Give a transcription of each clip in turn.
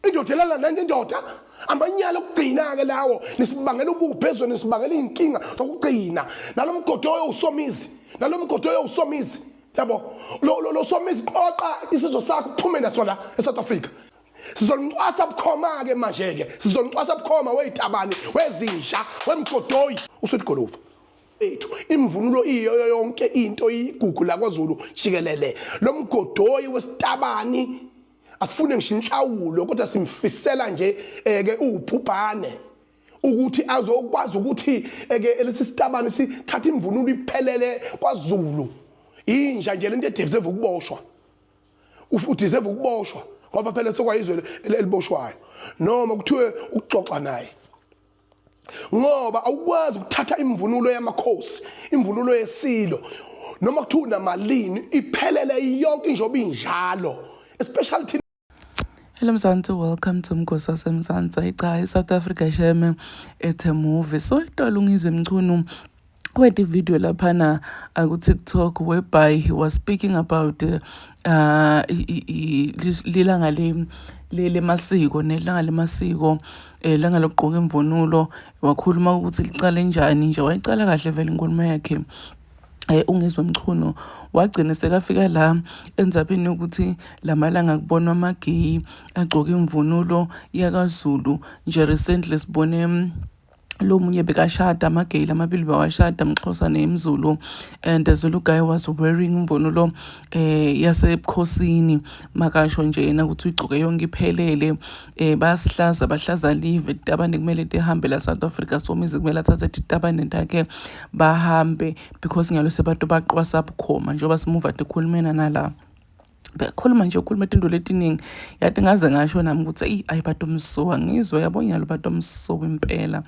Indoda elala nenye indoda, amanyala okugcina-ke lawo. Nisibangela ubuphi ezweni, nisibangela iy'nkinga zokugcina. Nalo mgodoyo usomizi, nalo mgodoyo usomizi, yabo. Lo somizi, qoqa isizwe sakho uphume naso la e-South Africa. Sizolincwasa bukhoma-ke manje-ke, sizolincwasa bukhoma wey'tabane, wezinja, wemgodoyi uSweet Guluva ethu. Imvunulo iyoyo yonke into iyigugu la kwaZulu jikelele. Lo mgodoyi wesitabani asifune ngisho inhlawulo, kodwa simfisela nje eke ubhubhane ukuthi azokwazi ukuthi eke lesi sitabani sithatha imvunulo iphelele kwaZulu. Inja nje lento edeserve ukuboshwa, udeserve ukuboshwa ngoba phela sekwayizwe eliboshwayo noma kuthiwe ukuxoxa naye, ngoba awukwazi ukuthatha imvunulo yamakhosi, imvunulo yesilo, noma kuthiwa unamalini, iphelele yonke njengoba injalo, especially thina. Hello Mzansi, welcome to Mgosi waseMzansi. Hayi cha, i-South Africa shame, it's a movie. So itolo uNgizwe Mchunu went video laphana ku-TikTok whereby he was speaking about lilanga le lemasiko, nelanga lemasiko, langa lokugqoka imvunulo. Wakhuluma ukuthi licale njani nje, wayicala kahle vele inkulumo yakhe. UNgizwe Mchunu wagcina sekafika la endzabeni yokuthi lamalanga kubonwa ama-gay agcoka imvunulo yakaZulu nje. Recently sibone lo munye bekashada, ama-gay lamabili bewashada, mXhosa nemZulu, and the Zulu guy was wearing imvunulo yasebukhosini. Makasho nje yena ukuthi uyigcoke yonke iphelele. Bayasihlaza, bahlaza live. Titabane kumele tihambe la South Africa. Somizi kumele athathe titabane takhe bahambe because ngalo sebantu baqwasa bukhoma njengoba simuva tikhulumena nala bekhuluma nje, ukhuluma into letiningi. Yathi ngaze ngasho nami ukuthi eyi, ayi bantu msuka ngizwe yabo nyalo, bantu msuka impela.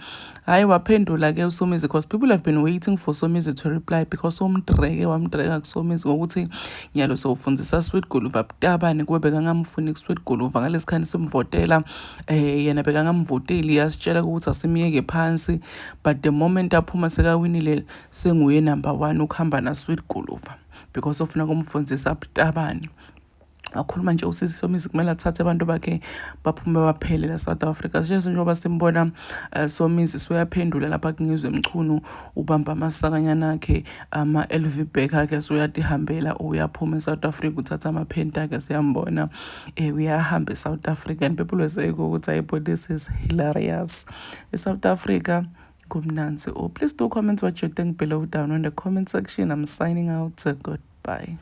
Hhayi, waphendula-ke uSomizi because people have been waiting for Somizi to reply because umdreke, wamdreka kuSomizi ngokuthi nyalo sowufundisa Sweet Guluva butabane, kube bekangamfuni ku-Sweet Guluva ngalesi simvotela. Yena bekangamvoteli, yasitshela ukuthi asimyeke phansi, but the moment aphuma sekawinile, senguye number one ukuhamba na-Sweet Guluva because ufuna kumfundisa butabane. Wakhuluma nje usisi Somizi kumele athathe abantu bakhe baphume baphele la South Africa. Nje njengoba simbona Somizi suyaphendula lapha kuNgizwe Mchunu, ubamba amasakanyana akhe, ama-LV bag akhe, suyatihambela, uyaphuma e-South Africa, uthatha amaphenti akhe, siyambona uyahamba e-South Africa. And people were saying ukuthi hayibo, this is hilarious, e-South Africa kumnanzi. Oh, please do comment what you think below down in the comment section. I'm signing out. Goodbye.